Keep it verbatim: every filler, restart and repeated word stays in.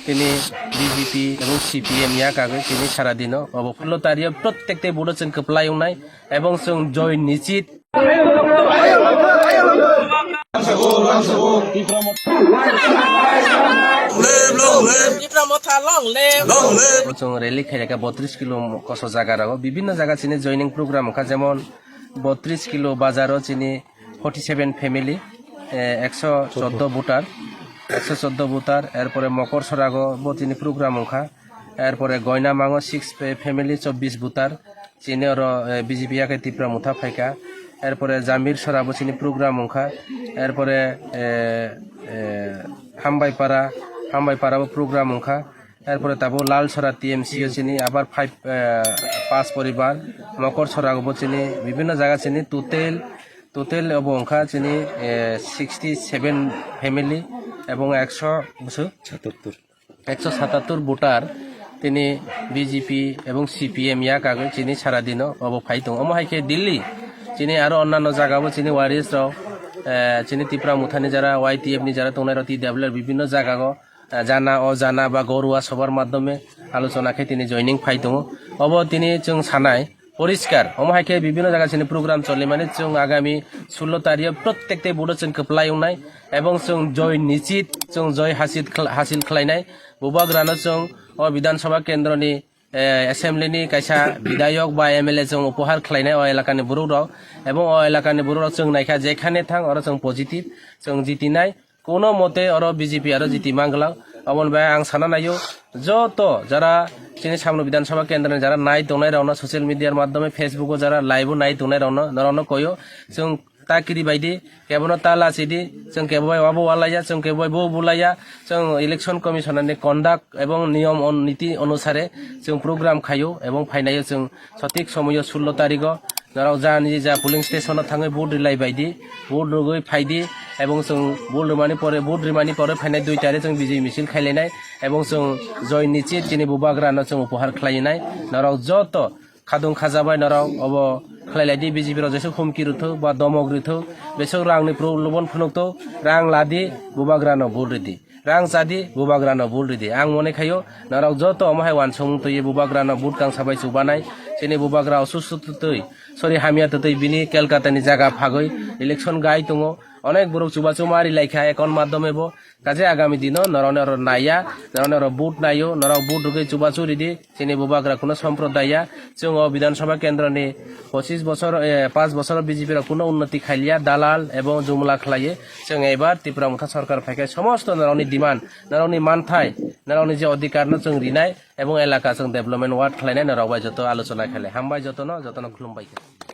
Chini B J P ebong C P M ya kagwi chini sara dino obo phulo tario prottek te bodo chwng kwplai wngnai ebong chwng joy nichit. Tipra Motha long live. Long live. Chwng rally khailaka botris kilo koso jaga rogo, bibinno jaga chini joining program wngkha, jemon botris kilo bazaro chini forty seven family, eh, ekso chordo voter, ekso chordo voter, erpore Mokor Sorago bo chini program wngkha, erpore Goina Mango six pe-, family chobbish voter, chini oro, eh, B J P ya khe Tipra Motha phaikha, erpore Jamir Sora bo chini program wngkha, erpore, eh, eh, Hambaipara, Hambaipara bo program wngkha, erpore tabuk Lalsora T M C o chini abar five, eh, pas poribar, Mokor Sora bo chini bibinno jaga chini total, total obo wngkha chini, eh, sixty seven family ebong ekso bwswk satattor. Ekso satattor voter tini B J P ebong C P M ya kagwi chini sara dino obo phai tongo. Omo hai khe Delhi chini aro onnanno jaga bo chini warriors rok, eh, chini Tipra Mothani jara Y T F ni jara tongnai rok T W R bibinno jaga o eh, jana o jana ba gorua sobar maddhome alochona khe tini joining phai tongo. Obo tini chwng sanai poriskar. Omo hai khe bibinno jaga chini program cholimani chwng agami sullo tario prottek te bodo chwng kwplai wngnai ebong chwng joy nichit chwng joy hasil khla-, hasil khlainai. Bubagrano chwng o Bidhan Sabha kendroni, eh, assembly ni kaisa bidayok ba M L A chwng upohar khlainai o elakani borok rok ebong o elakani borok rok chwng naikha jekhane thang oro chwng positive chwng jitinai. Kuno mote oro B J P aro jiti manglak. Aboni bai ang sana naio, joto jara chini Samno Bidhan Sabha kendra ni jara nai tongnai rokno, social media maddhome, Facebook o jara live o nai tongnai rokno, norokno koyo, chwng ta kiri bai di, kebono ta lachi di, chwng kebo bai wabo walaiya, chwng kebo bai bo bulaiya, chwng election commissioner ni conduct ebong niyom on-, niti onusare chwng program khaio ebong phainaio chwng sothik somoyo sullo tarigo. Norok ja ni ja polling station o thangwi vote rilai bai di, vote rwgwi phai di, ebong chwng vote rwmani pore, vote rimani pore phainai dui tarik chwng bijoi misil khailainai, ebong chwng joy nichit chini bubagrano chwng upohar khlainai. Norok joto khadung khajabai norok obo khlailai di, B J P rok jesuk humki rwthok ba domok rwthok, besok rangni prolobon phunukthok, rang ladi, bubagrano vote ridi. Rang chadi, bubagrano vote ridi. Ang mone khaio, norok joto omo hai wansukmung twiwi bubagrano vote kangsa bai chubanai. Chini bubagra osusto twtwi, sorry, hamya twtwi bini Kolkata ni jaga phagwi election gai tongo. Onek borok chubachu ma ri laikha account maddhome bo. Kaje agami dino norokni oro naiya, norokni oro vote naio, norok vote rwgwi chubachu ridi. Chini bubagra kuno somprodaya, chwng o Bidhan Sabha kendroni pochis bosor, eh, panch bosor B J P rok kuno unnoti khailiya, dalal ebong jumla khlaiwi chwng ebar Tipra Motha Sarkar phaikhe somosto norokni demand, norokni manthai, norokni je odhikar no chwng rinai ebong elaka chwng development ward khlainai norok bai joto alochona khailai. Hambai jotono, jotono khulumbai khe.